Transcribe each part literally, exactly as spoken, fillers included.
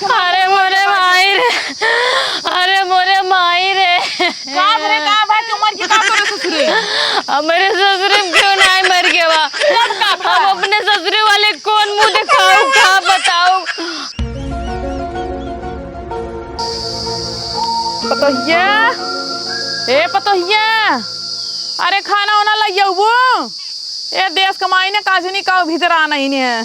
अरे मोरे माई रे, अरे मोरे माई रे। का भरे, का भा, क्यों मर के का तोरे ससुरे? हमरे ससुरे में क्यों नाहीं मर गवा? तब का भा? हम अपने ससुरे वाले कौन मुँह देखाऊ, का बताऊ? पतोहिया, ए पतोहिया, अरे खाना ओना लइयउबू? ए देश कमाई ने काजनी का भीतर आ नहीं ने।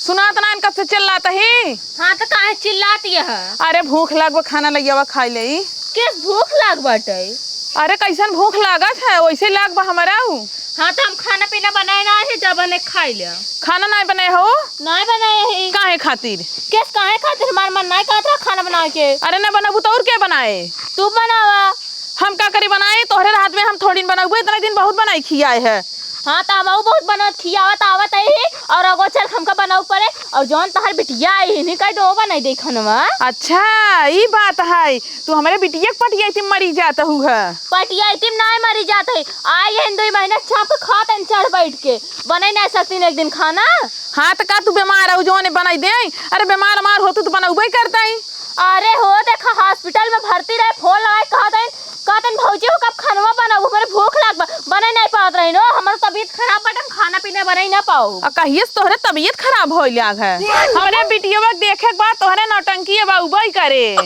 सुनात ना इनका से चिल्लात ही। हाँ, तो काहे चिल्लात यह? अरे भूख लाग बा, खाना लइयावा खाई लेई। किस भूख लाग बाटे? अरे कैसन भूख लागत है, वैसे लाग बा हमरा ऊ। हाँ, तो हम खाना पीना बनाए ना है, जब बने खाई ले। खाना नाय बनाए हो? नाय बनाए है। काहे खातिर? किस काहे खातिर? हमार मन नाय कहत रहा खाना बनाए के। अरे ना बनाबू तो और के बनाए? तू बनावा। हम का करी बनाई? तोहरे हाथ में हम थोड़ी न बनाबू, इतना दिन बहुत बनाई खियाए है। हाँ, त हमहू बहुत बनत खियावत आवत है ही, और अगो चल हमका बनाऊ पड़े, और जौन तहार बिटिया आई है, इन्हीं का डोबा नहीं देखनवा। अच्छा, ई बात है, तू हमरे बिटिया के पटिया इतिम मरी जात हू है। पटिया इतिम नाय मरी जात है, आई है दुई महीना छाप के खात है चढ़ बैठ के, बने नहीं सकती एक दिन खाना। हाँ, त का तू बीमार हऊ जौन बनाई दे? अरे बीमार मार होतू त बनउबे करतई। अरे हो देखा, hospital में भर्ती रहे, फोन लगाए कहत हईन, कहत हईन, "भौजी हो, कब खानवा बनाऊ? हमरे भूख लाग बा।" बने नहीं पावत रही नो, हमर तबीयत खराब बाटे, हम खाना पीना बने ना पाऊ। आ कहिए से तोहरे तबीयत खराब होई लाग है? हमरे बिटियवा के देखे के बाद तोहरे नौटंकी बा उबई करे।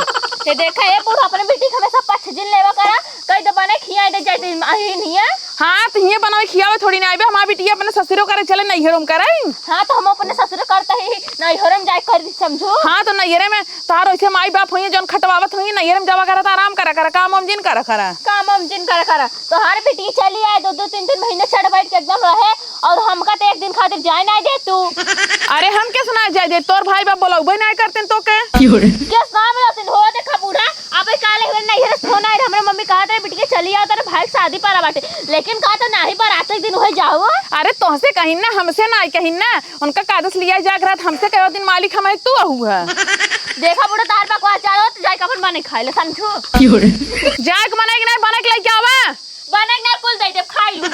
ते देखा, ए बूढ़ा, अपने बिटी के हमेशा पक्ष जिन लेवा करा, कह दे बने खियाई दे जाए दिन अही नहीं है। हाँ, त हिये बनावे खियावे थोड़ी ना आइबे, हमार बिटिया अपने ससुरो करे चले, नैहरो में करे। हाँ, तो हम अपने ससुरो करते ही नैहरो में जाए कर समझू। हाँ, तो नैहरे में तोहार वैसे माई बाप होइए, जौन खटवावत होइए, नैहरे में जावा करा, त आराम करा करा, काम वाम जिन करा करा। काम वाम जिन करा करा। तोहार बिटी चली आए, दो दो तीन तीन महीने चढ़ बैठ के एकदम रहे, और हमका तो एक दिन खातिर जाए ना दे तू। अरे, हम कैसे ना जाए दे? तोर भाई बाप बोलउबे ना करते तो के? क्यों रे? कैसे ना बोलते हो? देखा बूढ़ा, अबे काले हुए नैहरे से फोन आए, हमरे मम्मी कहत रहे, "बिटिया चली आओ, तेरे भाई के शादी पड़ा बाटे।" लेकिन कहा तो नाही, बारात के दिन वही जाओ। अरे तोहसे कहिन ना, हमसे ना कहिन ना, उनका कादस लिया जाग रहत, हमसे कहो दिन मालिक हम तू अहू है। देखा बूढ़ा, तार बकवास चालो, तो जाए के अपन बने खाए ले, समझू। जाए के बने के नहीं, बने के लेके आवा। बने के ना, कुल दे दे, खाई लू।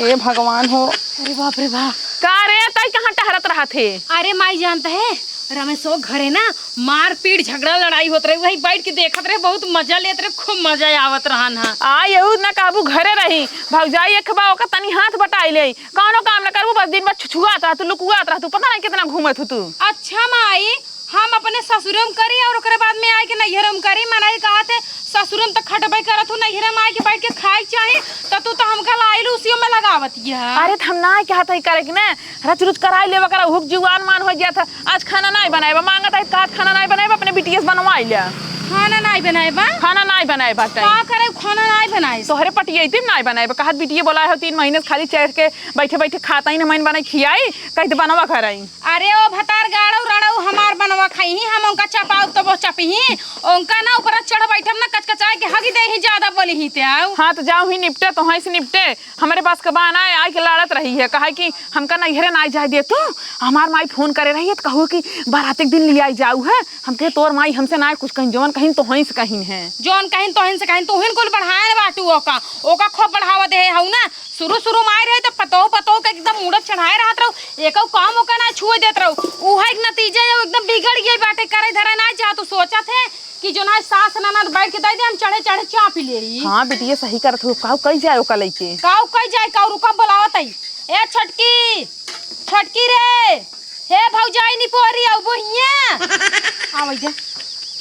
हे भगवान हो। अरे बाप रे बाप। का रे, तई कहाँ टहरत रहत हे? अरे माई जानत है, रमेशो घरे ना मारपीट झगड़ा लड़ाई होत रहे, वही बैठ के देखत रहे, बहुत मजा लेत रहे, खूब मजा आवत रहन हा। आ यहू ना कहबू घरे रही, भौजाई एक बा ओका तनी हाथ बटाई ले, कौनो काम ना करबू, बस दिन भर छुछुआत रहतू, लुकुआत रहतू, पता नहीं कितना घूमत हू तू। अच्छा माई, हम अपने ससुरे में करी और ओकरे बाद में आए के नैहरे में करी। मनई कहत है, "ससुरे में त खटबे करत हूँ, नैहरे में आए के बैठ के खाए के चाही, त तू त हमका लाइल उसियो में लगावत है।" अरे, त हम ना कहत है करे के ना, रच रुच कराई लेवा करा, हुक जुआन मान हो जात है। आज खाना नाई बनाएबा, मांगत है, कहत खाना नाई बनाएबा, अपने बिटिया से बनवाई ले। खाना नाई बनाएबा? खाना नाई बनाएबा, टाइम। का करे, खाना नाई बनाए? तोहरे पटिया इतिम नाई बनाएबा, कहत बिटिया बोलाए हो तीन महीने से खाली चढ़ के बैठे बैठे खाता ही ना, मन बनाई खियाई, कह दे बनवा कराई। अरे ओ भतार गाड़ू रड़ू हमार बनवा खाई ही, हम उनका चपाऊ तो वो चपी ही, उनका ना ऊपर चढ़ बैठम ना कचकचाए के हगी दे ही, ज्यादा बोली ही ते आऊ। हाँ, तो जाओ ही निपटे, तो हीं से निपटे, हमरे पास का बहाना है, आए के लड़त रही है, कहा कि हमका नैहरे ना जाए दे तू, हमार माई फोन करे रही है, तो कहू कि बारात एक दिन ले आई जाऊ है, हम कहे तोर माई हमसे ना कुछ कहीं, जौन कहीं तो हीं से कहीं है। जौन कहीं तो हीं से कहीं, तू हिन कुल बढ़ाए बाटू ओका, ओका खूब बढ़ावा दे हऊ ना, शुरू शुरू में आए रहे तो पतोह पतोह के एकदम मूड़त चढ़ाए रहत रहू, एको काम ओका ना छुए देत रहू। उहे एक नतीजा है, एकदम बिगड़ गई बाटे, करे धरे ना जा। तू सोचत है कि जो ना सास ननद बैठ के दे दे, हम चढ़े चढ़े चाप ही ले ही। हाँ बिटिया सही करत हो, काऊ कई जाए ओका लइके। काऊ कई जाए, काऊ रुका बोलावत है। ए छोटकी, छोटकी रे, हे भौजाई निपोरी, अउबू हियाँ। हाँ भैया।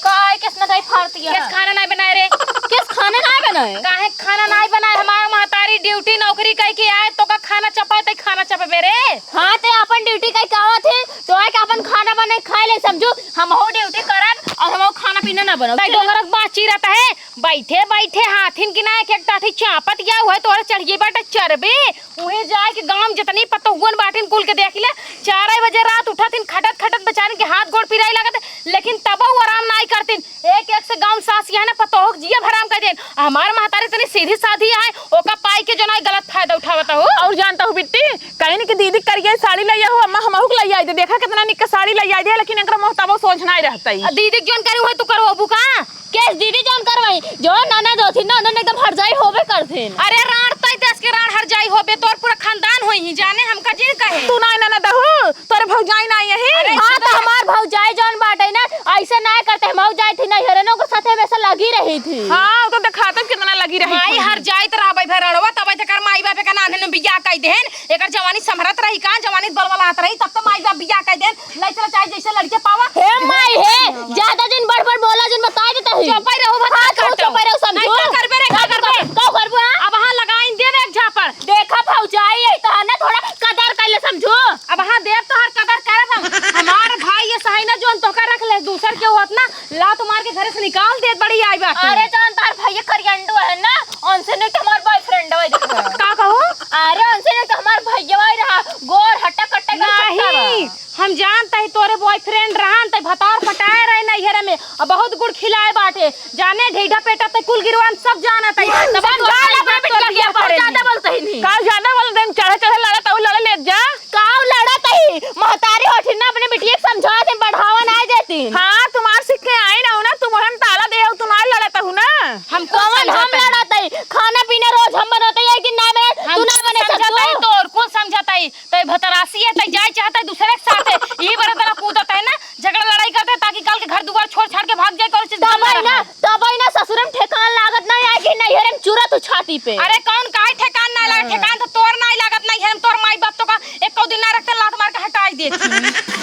का है, किसने दाई फाड़ दिया? किस खाना नाई बनाए रे? किस खाने नाई बनाए? काहे खाना नाई बनाए? हमार महतारी ड्यूटी नौकरी कई के आए, तो का खाना चपाए, तई खाना चपबे रे? हाँ, ते अपन ड्यूटी कई के आवत है, तो आए के अपन खाना बनाए खाए ले, समझू। हम हो ड्यूटी करब और हम हो खाना पीना ना बनाओ। तई डोंगरक बात चीरत है, बैठे बैठे हाथिन की ना एक एक टाठी चापत गया हुआ है, तोरे चढ़िए बाटे चरबे। उहे जाए के गांव जितनी पतोहुअन बाटिन कुल के देख ले, चार बजे रात उठतिन, खटत खटत बेचारिन के हाथ गोड़ पिराए लागत, लेकिन तबहु आराम नाई करतिन। एक एक से गांव सास यह ना पतोहु के जिया हराम कर देन। हमार महतारी इतनी सीधी साधी है, ओका पाई के जो ना गलत फायदा उठावत हो। और जानत हो बिट्टी, कहिन कि दीदी करिया साड़ी लइया हो, अम्मा हमहू के लइया दे, देखा कितना निक साड़ी लइया दे, लेकिन एकरा मोह तबहु सोझ नाई रहतई। आ दीदी के जोन करी हुए तू करवाबू का? एस दीदी जौन करवाई, जो ननद होथिन ना, उन्हन एकदम हरजाई होबे करथिन। अरे राँड़ तई देस के राँड़ हरजाई होबे, तोर पूरा खानदान होई ही जाने, हमका जे कहे। तू नाई ननद हू, तोरे भौजाई नाई यही। अरे हाँ, तो हमार भौजाई जौन बाटे ना, ऐसे नाई करते, हम भौजाई थी नैहरे ना, ओकर साथे हमेशा लगी रही थी। हाँ, वो तो देखाते कितना लगी रही माई थी। हरजाई त रहबे भरड़वा, तब तकर माई बाप एकर नान्हे में बियाह कई देहन, एकर जवानी संभरत रही का, जवानी बलबलात रही, तब तो माई बाप बियाह कई देहन। लइ चला चाहे जैसे लड़के पावा। हे माई हे, ज्यादा जिन बड़ बड़ बोला जिन, बताइ देता ही। चुपै रहू, बता हाँ, तू काटो। चुपै रहू, समझू। नहीं, का करबे रे, का का करबे? करबे? का करबू, हाँ? अब हाँ लगाइन देब एक झापड़। देखा भौजाई, यही तो है ना, थोड़ा कदर कइले समझू। अब हाँ देब तोहर कदर करब हम। हमार भाई ये सही ना जोन तोहका रख ले, दूसर के होत ना, लात मार के घरे से निकाल देत बड़ी आई बाटे। अरे जौन तार भैया करियंडू है ना, उनसे नहीं तो हमार बॉयफ्रेंड है, देखो। का कहो? अरे उनसे नहीं तो हमार भैया रहा, गोर हट्टा कट्टा एकदम पक्का बा। नहीं, हम जानत ही तोरे बॉयफ्रेंड रहन, तै भतार पटाए रहे नैहरे में, अब बहुत गुड़ खिलाए बाटे, जाने ढीढ़ा पेटा तै कुल गिरवान सब जानत ही। तब समझा तोरे ले अपने बात बिटिया कर के, दिया बहुत करे ज्यादा नहीं। बोलत ही नहीं। का ज्यादा बोल देन, चढ़े चढ़े लड़त हू, लड़े ले जा। का लड़त ही? महतारी होठी ना अपने बिटिया के समझा दे, बढ़ावा ना देती। हाँ, तुम्हार सीख के आई रहू ना, तुम ओढ़न ताला दे, तू ना लड़त हू ना। हम कौन कौन हम समझाते हैं? लड़त ही? खाना पीना रोज हम बनत ही कि ना बने? हम तू ना कौन बने समझाते सकतू? हैं तोर, कौन समझाते हैं? तो ये भतरासी है, तो जाए चाहता है दूसरे के साथ है। यही बड़ा बड़ा कूदत है ना, झगड़ा लड़ाई करते हैं ताकि कल के घर दुआर छोड़ छाड़ के भाग जाए, कौन चीज तब बंद ही ना, रहे। तब ही ना ससुर में ठेकान लागत नहीं आए कि नैहरे में चूरा तू छाती पे। अरे कौन काहे ठेकान ना लगा, हाँ। ठेकान तो तोर नहीं लागत नहीं है, हम तोर माई बाप तो का एको दिन ना रखते, लात मार के हटाई देती।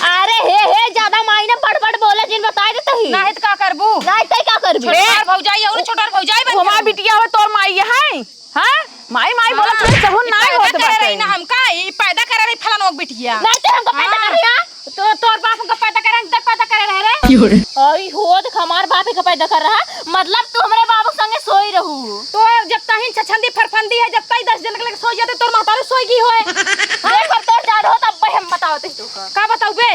अरे हे हे, ज्यादा माई ना बड़ बड़ बोले जिन बताइ देता ही। नहीं तो का करबू? नहीं तो का करबू? छोटवार भौजाई और छोटवार भौजाई बन वो हमार गई। बिटिया हो तोर माई है। हाँ? माई, माई बोलत हाँ, रहे, सहूर ई नाई पैदा होत करे बाटे। रही ना हमका, ई पैदा करे रही फलानोक बिटिया। नाई ते हमका पैदा हाँ। करे रहा। तो तोर बाप हमका पैदा करे, हम तक पैदा करे रहे रे। क्यों रे? आई हो, देख हमार बाप ही का पैदा कर रहा, मतलब तू हमरे बाबू संगे सोई रहू। तो जब तहिन छछंदी फरफंदी है, जब तई दस जन के लगे सोई जाते, तोर महतारू सोई गई होए। देख, अब तोर जान हो, तब हम बतावत ही तोका। का बताऊ बे?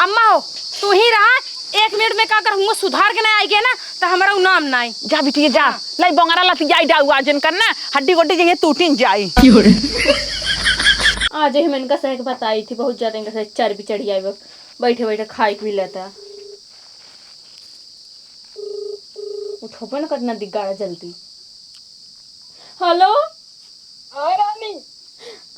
अम्मा हो, तू ही रहा, एक मिनट में का कर हुआ सुधार के ना आई गया ना, तो हमारा उ नाम नाई। जा बिटिया, जा। हाँ। लाई बंगरा लतियाई डाउआ जन करना, हड्डी गोड्डी जइहे टूटिन जाई। आज हम इनका सह के बताई थी, बहुत ज्यादा इनका सह चर्बी चढ़ी आई बा। बैठे बैठे खाए के भी लेता। उठोबे न करना दिग्गाड़ा जल्दी। हेलो। हाँ रानी।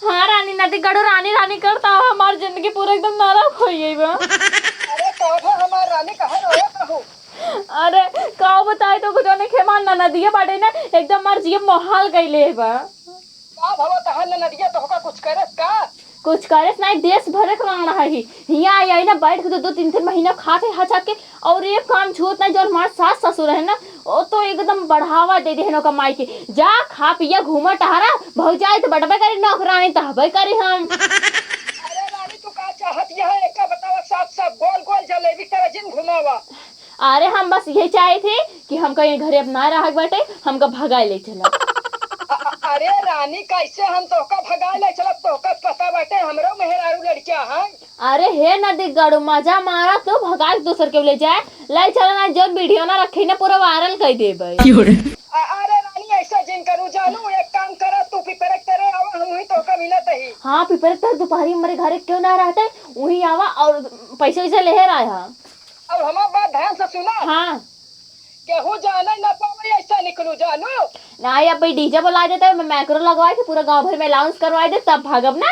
हाँ रानी, नदी गड़ो रानी रानी करता, हमार जिंदगी पूरा एकदम नरक हो गई बा। अरे काहे हमार रानी, कहाँ रहत रहू? अरे का बताई तो कुछ नहीं खेमान ना, नदिया बाटे ना, एकदम हमार जिया मोहाल कइले बा। का भवा तहार ननदिया तोहका कुछ करत का? कुछ करत नहीं, देश भरे के मांग रहा है। हियाँ आई आई ना बैठ के दो दो तीन तीन महीना खाते हचक के, और एक काम छूत नहीं, जौन हमार सास ससुर है ना, ओ तो एकदम बढ़ावा दे देहन ओकर माई के। जा, खा पिया, घूमा टहरा, भौजाई तो बटबे करी, नौकरानी तो हबे करी हम। अरे रानी, तू का चाहत यह, एका बतावा साफ साफ, गोल गोल जलेबी तरह जिन घुमावा। अरे हम बस यही चाहे थे कि हमका ये घरे अब ना रहे के बाटे, हमका भगाए ले चला। अ-, अ-, अरे रानी, कैसे हम तोहका भगाए ले चलब? तोहका पता बाटे हमरो मेहरारू लड़किया हैं। अरे हे नदी गड़ू, मजा मारा तू, भगा के दूसर के ले जाए, ले चला ना, जौन वीडियो ना रखी ना, पूरा वायरल कर देबे। क्यों रे? अ-, अरे रानी, ऐसा जिन करू जानू, एक काम करा, तू पिपरे के तरे आवा, हम वहीं तोहका मिलत ही। हाँ, पिपरे के तरे दोपहरी हमरे घरे क्यों ना रहते, वहीं आवा और पैसे वैसे ले रहा है। अब हमार बात ध्यान से सुना। हाँ। केहू जाने न पावे, ऐसा निकलू जानू। ना, अब भाई डीजे बुला देता है, मैं माइक्रो लगवाए के पूरा गांव भर में अनाउंस करवाए दे, तब भागब ना।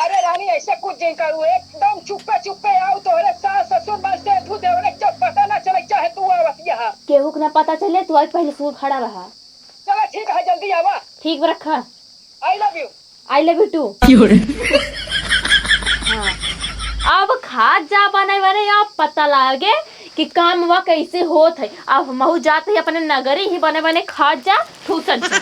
अरे रानी, ऐसे कुछ जिन करू, एकदम चुप्पे चुप्पे आओ, तोहरे सास ससुर बस से तू देवरे के पता ना चले, चाहे तू आवत यहाँ। केहू के ना पता चले, तू आज पहले सूर खड़ा रहा। चला ठीक है, जल्दी आवा। ठीक बा, रखा। I love you। I love you too। क्यों रे? हाँ। अब खात जा बने बने, अब पता लागे कि काम वा कैसे होत है। अब हमहू जात ही अपने नगरी ही बने बने खात जा, ठूसत जा।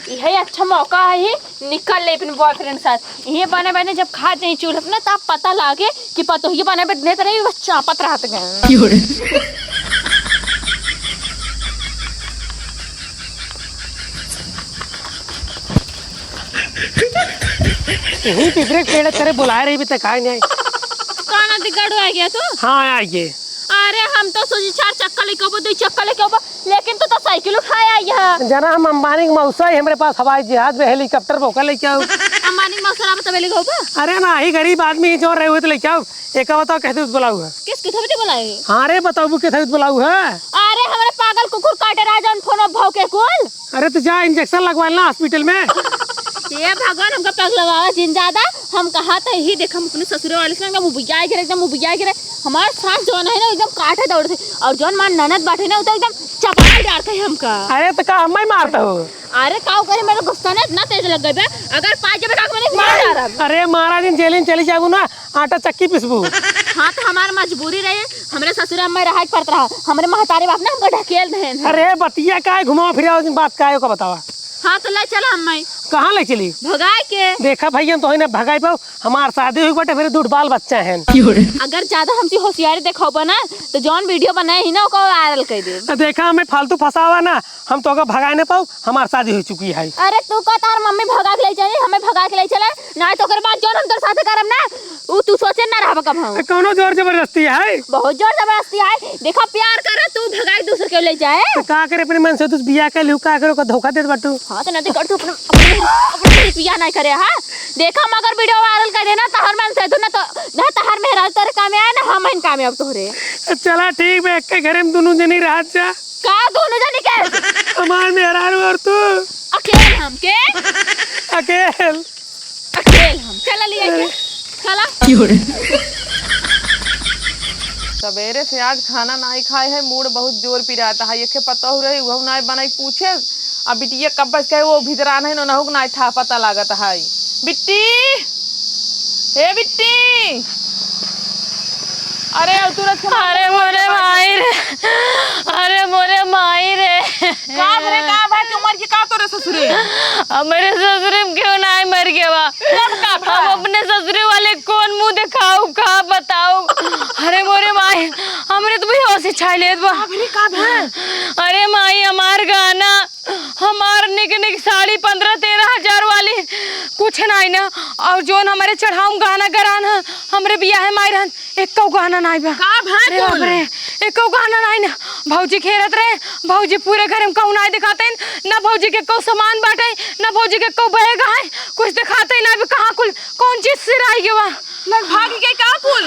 यही अच्छा मौका है, ही निकल ले अपने बॉयफ्रेंड के साथ। यही बने बने जब खात जाई चूल्हा पे ना, तब पता लागे कि पतोहिए बने बने तो नहीं, बस चापत रहत गए। क्यों रे? यही पिपरे के पेड़ तरे बुलाए रही भी त काहे नहीं आई? का नदी गड़ू आ गया तू? हाँ, आ गए। अरे हम तो सोची चार चक्का लेके आबो, दो चक्का लेके आबो, लेकिन तू तो साइकिल उठाए आई है। जना हम अंबानी के मौसा ही, हमरे पास हवाई जहाज में हेलीकॉप्टर बोका लेके आओ। मानिक मौसरा में तबे ले गो बा। अरे ना, ही गरीब आदमी ही जो रहे हुए तो लेके आओ। एका बताओ, कैसे उत बोलाऊ है? किस किथे बजे बोलाए? हाँ रे, बताओ, वो कैसे उत बोलाऊ है? अरे, हमरे पागल कुकुर काटे रहा जौन फोन भौंके कुल। अरे, तो जा, इंजेक्शन लगवा लेना हॉस्पिटल में। हे भगवान, हमका पगलवावा जिन ज्यादा। हम कहा तो ही देख, हम अपने ससुरे वाले से एकदम उबिया गिरे, एकदम उबिया गिरे। हमार सास जौन है ना, एकदम काटे दौड़त है, और जौन हमार ननद बाटे ना, वो तो एकदम चबाई डारत है हमका। अरे, तो का हमें मारत हो? अरे, काऊ करे, मेरे गुस्सा ना इतना तेज लग गई बे। अगर पाँच बजे तक मैंने मार डारब। अरे, मारा दिन जेल में चली जाबू ना, आटा चक्की पिसबू। हाँ, तो हमार मजबूरी रही, हमरे ससुरे में रहा के पड़त रहा, हमरे महतारी बाप ना हमका ढकेल देन। अरे, बतिया काहे घुमावा फिरावा, बात काहे का बतावा? हाँ, तो ले चला हम मैं। कहाँ ले चली? भगाए के। देखा भैया, तो है ना भगाई पाओ, हमार शादी हुई बाटे, मेरे दो बाल बच्चा हैं। अगर ज्यादा हमसे होशियारी देखाओ ना, तो जौन वीडियो बनाए ही ना, ओका वायरल कर दे। देखा, हमें फालतू फंसावा ना, हम तो ओका भगाए ना पाओ, हमार शादी हो चुकी है। अरे तू का तार मम्मी भगा के ले चली, हमें भगा के ले चले, ना तो ओकर बाद जौन हम तोर साथे करब ना, उ तू सोचे ना रहब कब हम। ए, कौनो जोर जबरदस्ती है? बहुत जोर जबरदस्ती है। देखो प्यार करे तू भगाई दूसर के ले जाए। तो का करे अपने मन से तू बियाह कर लियो, का करे ओका धोखा देत बाटू? हाँ तो ना कर तू अपने, अपने, अपने बियाह नहीं करे, हाँ? देखा मगर वीडियो वायरल कर देना, तहर मन से तू ना तो, ना तहर मेहरारू तोरे काम में आए, ना हम इन काम में अब तोहरे। चला ठीक बे, एक के घरे में दोनों जनी रहत जा। का दोनों जनी के? हमार मेहरारू और तू। अकेल हम के? अकेल। अकेल हम। चला लिया के। चला। क्यों रे? सवेरे से आज खाना नाई खाए है, मूड बहुत जोर पिरात है। एके पतोह रही, उहउ नाई बनाई पूछे, आ बिटिया कब बस के वो भीतर आना है, नोनहु के नाई था पता लागत है। बिट्टी, ए बिट्टी, अरे, अब तू रख के अरे, मोरे माई रे। अरे, मोरे माई रे। का भरे, का भरे, क्यों मर के का तोरे ससुरे? हमरे ससुरे में क्यों नाई मर गवा? तब का भा? हम अपने ससुरे वाले कौन मुंह दिखाऊ, का बताऊ? अरे, मोरे माई, हमरे तो भी होश ही छाई लेत बा। का भरे, का भा? अरे, माई, हमार गहना हमार निक निक साड़ी पन्द्रह तेरह हजार वाली कुछ नाई ना। और जौन हमरे चढ़ाऊ में गहना गरान है, हमरे बियाह में आए रहन, एक्कौ गहना नाई बा। का भा अरे कुल? बाप रे, एक्कौ गहना नाई ना। भौजी खेरत रहे, भौजी पूरे घर में कहूँ नाई दिखाते, ना भौजी के एक्कौ सामान बाटे, ना भौजी के एक्कौ बैग है, कुछ दिखाते ही ना। अभी कहाँ कुल, कौन चीज सिराई गवा? लग भागी के का कुल?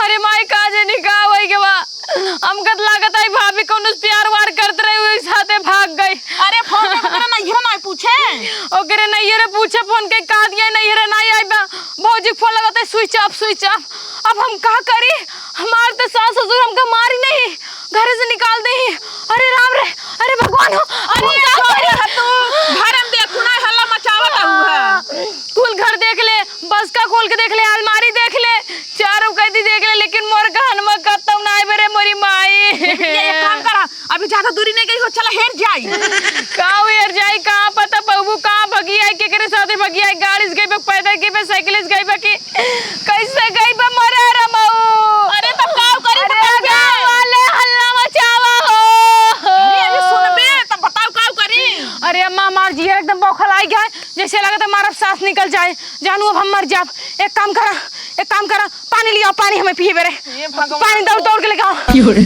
अरे माई, का जानी का होई गवा। हमका त लागत है भाभी कौनो से प्यार वार करत रहे, वही साथे भाग गई। अरे फोन करके ओकरे नैहरे नाई पूछे? ओकरे नैहरे पूछे, फोन के कहा दिया नैहरे नाई आई बा। भौजी फोन लगत है switch off, switch off। अब हम का करी? हमार तो सास ससुर हमका मारी नहीं, घरे से निकाल दे ही। अरे राम रे, अरे भगवान हो, अरे हम का छोड़ी करी? है तू, घर में देखू ना हल्ला मचावत हुआ। कुल घर देख ले, बस्का खोल के देख ले, अलमारी देख ले, चारों कैदी देख ले, लेकिन मोर गहनवा कतौ नाई बरे मोरी माई। ये एक काम करा, अभी ज्यादा दूरी नहीं गई हो, चला हेर जाई। का हेर जाई, का पता बहू का भगी आई, केकरे साथे भगी आई, गाड़ी से गई बा, पैदल गई बा, साइकिल से गई बा कि कैसे गई बा, मरे रमऊ। अरे तब का करी, अरे बताओ बे। गाँव वाले हल्ला मचावा हो। अरे अभी सुनबे, तब बताओ का करी। अरे अम्मा, हमार जियर एकदम बौखल आई गया है, जैसे लगत है मारब सांस निकल जाए। जानू, अब हम मर जाब। एक काम करा, एक काम करा, पानी लियाओ, पानी हमें पिए बेरे। हे भगवान। पानी दौड़ दौड़ के लेके आओ। क्यों रे?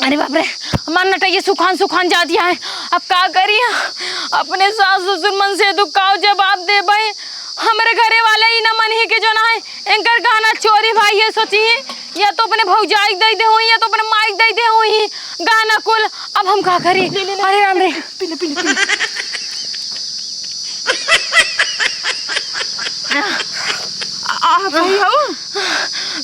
अरे बाप रे, हमार नटैया सुखान सुखान जा दिया है। अब का करी? अपने सास ससुर मन से दुखाओ जवाब देबे। हमरे घरे वाले ही ना मन ही के जो ना है, इनकर गहना चोरी भाई ये सोची है, या तो अपने भौजाई के दे दे होई, या तो अपने माई के दे दे होई गहना कुल। अब हम का करी? ले, ले, ले। अरे राम रे। पी ले, पी ले, पी ले। आ, आ, सही हो?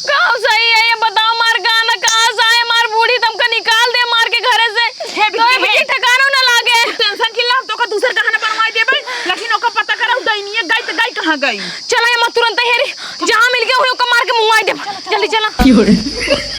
का सही है, ये बताओ, मार गाना कहाँ से आए? मार बूढ़ी तुमका निकाल दे मार के घरे से। हे तो ये बिटिया, बिटिया ठिकानो ना लागे। तू tension की ला, हम तोका दूसर गहना बनवाई देबे, लेकिन ओका पता करा, उ डैनिया गई तो गई कहाँ गई? चला ये मत तुरंत हेरी, जहाँ मिल गया हुई ओका मार के मुँह आई देबे। जल्दी चला।